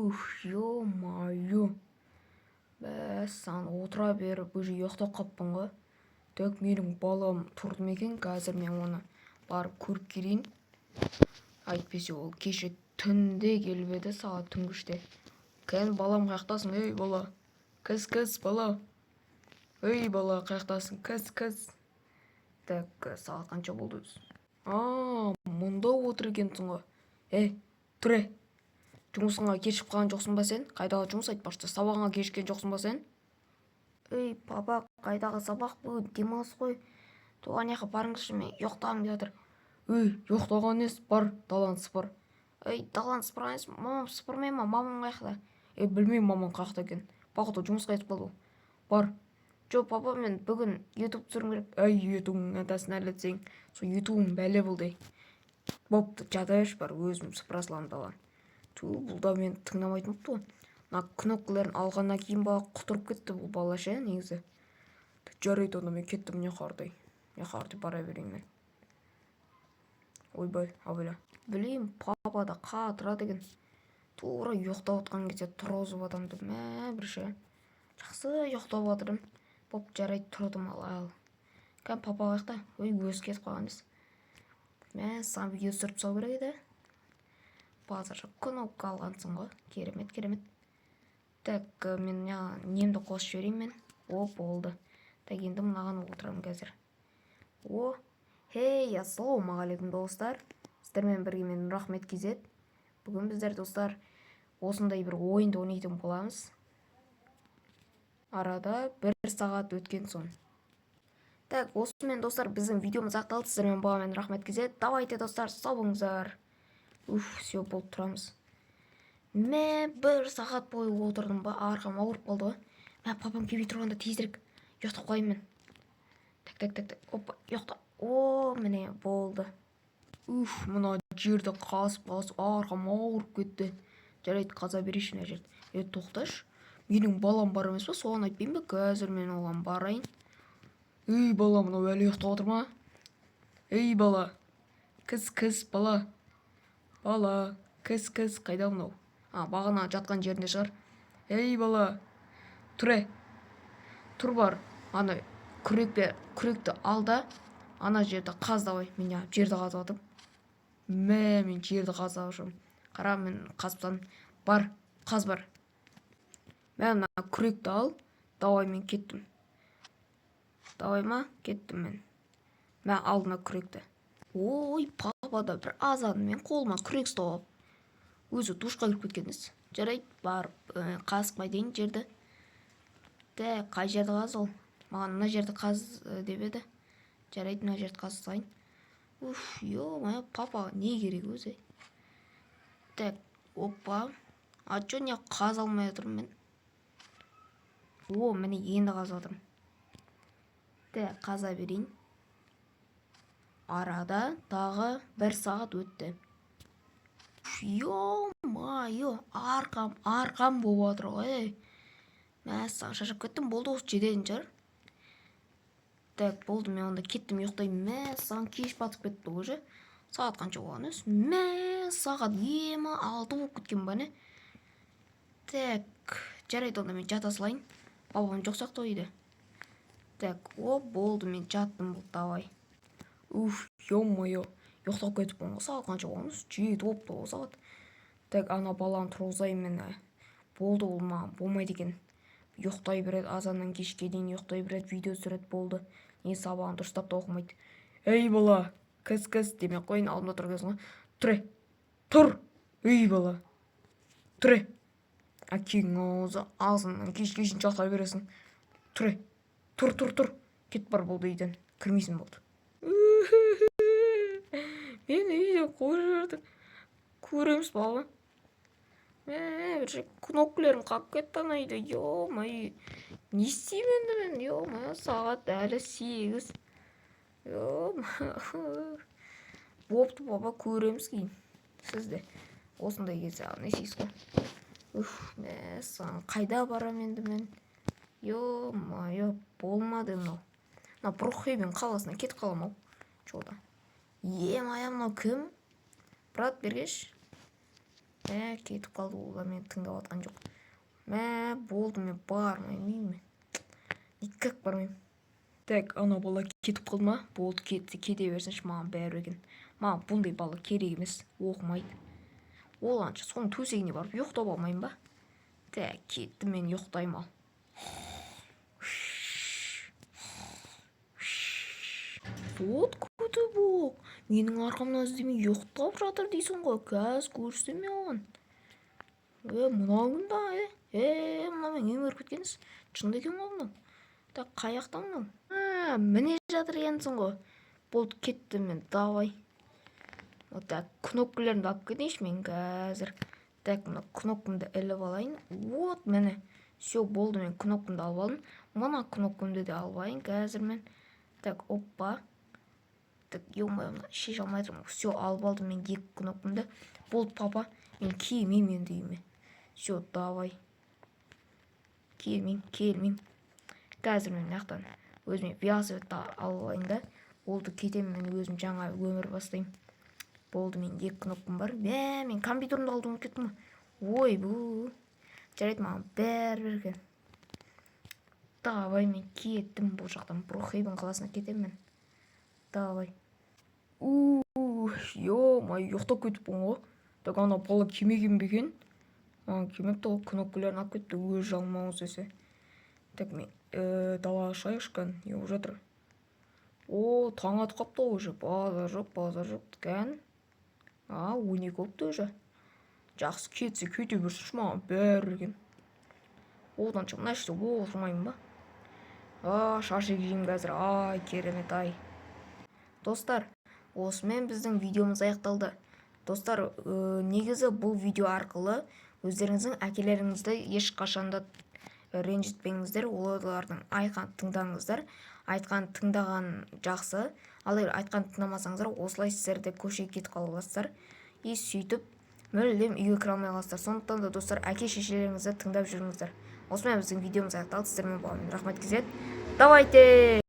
Ух, ё-моё, мәссаған, отыра беріп уже ұйықтап қалыппын ғой. Так, менің балам тұрды ма екен? Қазір мен оны барып көріп келейін. Әйтпесе ол кеше түнде келіп еді, сағат түнгі 3-те. Кән, балам, қаяқтасың? Ей, бала, кіз, кіз, бала, ей, бала, қаяқтасың? Кіз, кіз. Так, сағат қанша болды өзі? А, мұнда отыр екенсің ғой. Ей, тұр, ей, жұмысыңа кешігіп қалған жоқсың ба сен? Қайдағы жұмыс, айтпақшы? Сабағыңа кешіккен жоқсың ба сен? Ей, папа, қайдағы сабақ? Бүгін демалыс қой. Туған жаққа барыңызшы, мен ұйықтағым келіп жатыр. Ей, ұйықтаған несі? Бар, даланы сыпыр. Ей, даланы сыпырған емес, мамам сыпырмай ма? Мамам қаяқта? Ей, білмеймін, мамаң қаяқта екенін. Походу, жұмысқа кетіп қалды ол. Бар. Жоқ, папа, мен бүгін Ютуб түсіруім керек. Ей, Ютубың атасын әлетсең, сол Ютубың бәле болды. Ей, бопты, жата берші, бар, өзім сыпыра саламын даланы. Ту, бұл да мені тыңдамайтын болыпты ғой. Мына кнопкаларын алғаннан кейін ба, құтырып кетті бұл бала ше негізі. Жарайды, онда мен кеттім. Не қардай, не қардай, бара берейін мен. Ойбай, абайла. Білейін, папа да қатырады екен. Тура ұйықтап отқан кезде тұрғызып адамды. Мә, бір ше, жақсы ұйықтап жатырмын. Боп, жарайды, тұрдым. Ал, ал, кән, папа қаяқта? Ой, өзі кетіп қалған емес. Мә, саған видео түсіріп тастау керек еді. Базар, кнопка алғансың ғой, керемет, керемет. Так, мен мына немді қосып жіберейін мен. О, болды. Так, енді мынаған отырамын қазір. О, хей, ассалаумағалейкум, достар! Сіздермен бірге мен, Нұрахмет KZ. Бүгін біздер, достар, осындай бір ойынды ойнайтын боламыз. Арада бір сағат өткен соң. Так, осымен, достар, біздің видеомыз аяқталды. Сіздермен болған мен, Рахмет KZ. Давайте, достар, сау болыңыздар. Уф, все, болып, тұрамыз. Мә, бір сағат бойы отырдым ба, арқам ауырып қалды ғой. Мә, папам келмей тұрғанда тезірек ұйықтап қояйын мен. Так, так, так, так, опа, ұйықта. О, міне, болды. Уф, мына жерді қазып, қазып арқам ауырып кетті. Жарайды, қаза берейінші мына жерді. Е, тоқташы, менің балам бар емес па? Соған айтпаймын ба? Қазір мен оған барайын. Ей, бала, мынау әлі ұйықтап отыр ма? Ей, бала, кіз, кіз, бала, бала, кіз, кіз, қайда мынау? А, бағана жатқан жерінде шығар. Ей, бала, тұр, е, тұр, бар, ана күрекпе, күректі ал да, ана жерді қаз. Давай, мен неғып жерді қазып жатырмын? Мә, мен жерді қазып жүрмін. Қара, мен қазып тастадым. Бар, қаз, бар. Мә, мына күректі ал. Давай, мен кеттім. Давай ма, кеттім мен. Мә, ал мына күректі. Ой, папа да бір азанымен қолыма күрек ұстап алып, өзі душқа кіріп кеткен ес. Жарайды, барып қазып қайтайын жерді. Так, қай жерді қаз? Ол маған мына жерді қаз деп еді. Жарайды, мына жерді қазып тастайын. Уф, ё-моё, папа не керек өзі? Так, опа, а чё, не қаза алмай отырмын мен? О, міне, енді қазып жатырмын. Так, қаза берейін. Арада тағы бір сағат өтті. Ё-моё, арқам, арқам болып жатыр ғой, ей. Мәссаған, шаршап кеттім. Болды, осы жететін шығар. Так, болды, мен онда кеттім, ұйықтаймын. Мәссаған, кеш батып кетті уже. Сағат қанша болған өзі? Мә, сағат ема 6 болып кеткен ба, не? Так, жарайды, онда мен жата салайын. Папам жоқ сияқты ғой үйде. Так, о, болды, мен жаттым, болды, давай. Уф, ё-моё, ұйықтап кетіппін ғой. Сағат қанша болған өзі? 7 болыпты ғой сағат. Так, ана баланы тұрғызайын мен. Болды, ол маған болмайды екен. Ұйықтай береді, азаннан кешке дейін ұйықтай береді, видео түсіреді, болды. Не, сабағын дұрыстап та оқымайды. Ей, бала, кіз, кіз демей ақ қояйын, алдымда тұр екенсің ғой. Тұр, ей, тұр. Ей, бала, тұр, ей. Әкеңнің аузы, азаннан кешке шейін жата бересің. Тұр, ей, тұр, тұр, тұр. Кет, бар, болды, үйден кірмейсің, болды. Мені үйден қуып жіберді. Көреміз, бала. Мә, бір кнопкаларым қалып кетті ана үйде. Ё-моё, не істеймін енді мен? Ё-моё, сағат әлі 8. Ё, бопты, баба, көреміз кейін. Сіз де осындай кезде не істейсіз ғой. Уф, мәссаған, қайда барамын енді мен? Ё-моё, болмады мынау. Мына Брукхейвен қаласына кетіп қаламын ау жолда. Е-мая, мынау кім? Брат, бергеш. Мә, кетіп қалды. Олар мені тыңдап жатқан жоқ. Мә, болды, мен бармаймын үйіме, никак бармаймын. Так, ана бала кетіп қалды ма? Болды, кетсе, кете берсінші, маған бәрібір екен. Маған бұндай бала керек емес, оқымайды ол. Анша соның төсегіне барып ұйықтап алмаймын ба? Так, кеттім мен, ұйықтаймын. Ал, вот күтіп, менің арқамнан іздемей ұйықтап жатыр дейсің ғой. Қазір көрсетемін мен оған. Е, мынау кім да? Е, е, мынаумен не көріп кеткенсіз? Шынында екен ғой мынау. Так, қай жақта мынау? А, міне жатыр екенсің ғой. Болды, кеттім мен, давай. Вот так, кнопкаларымды алып кетейінші мен қазір. Так, мына кнопкамды іліп алайын. Вот, міне, все, болды, мен кнопкамды алып алдым. Мына кнопкамды да алып алайын қазір мен. Так, опа. Так, ё-моё, мына шеше алмай тұрмын. Все, алып алдым мен екі кнопкамды. Болды, папа, мен келмеймін енді үйіме. Все, давай, келмеймін, келмеймін. Қазір мен мына жақтан өзіме велосипедті алып алайын да, болды, кетемін мен, өзім жаңа өмір бастаймын. Болды, менің екі кнопкам бар. Мә, мен компьютерімді алуды ұмытып кеттім ғой. Ойбу, жарайды, маған бәрібір екен. Давай, мен кеттім бұл жақтан, Брукхейвен қаласына кетемін мен, давай. Ё-моё, ұйықтап кетіппін ғой. Так, ана бала келмеген бе екен? Маған келмепті ғой, кнопкаларын алып кетті өзі жалмауыз десе. Так, мен далаға шығайықшы. Кән, не болып жатыр? О, таң атып қалыпты ғой уже. Базар жоқ, базар жоқ. Кән, а, 12 болыпты уже. Жақсы, кетсе, кете берсінші, маған бәрібір екен. Оданша мына жерде отырмаймын ба? А, шашлык жеймін қазір. Ай, керемет, ай. Достар, осымен біздің видеомыз аяқталды. Достар, негізі бұл видео арқылы өздеріңіздің әкелеріңізді ешқашанда ренжітпеңіздер, олардың айтқанын тыңдаңыздар. Айтқанын тыңдаған жақсы. Ал егер айтқанын тыңдамасаңыздар, осылай сіздер де көшеге кетіп қала аласыздар и сөйтіп мүлдем үйге кіре алмай қаласыздар. Сондықтан да, достар, әке шешелеріңізді тыңдап жүріңіздер. Осымен біздің видеомыз аяқталды. Сіздермен болған Рахмет Кезет. Давайте.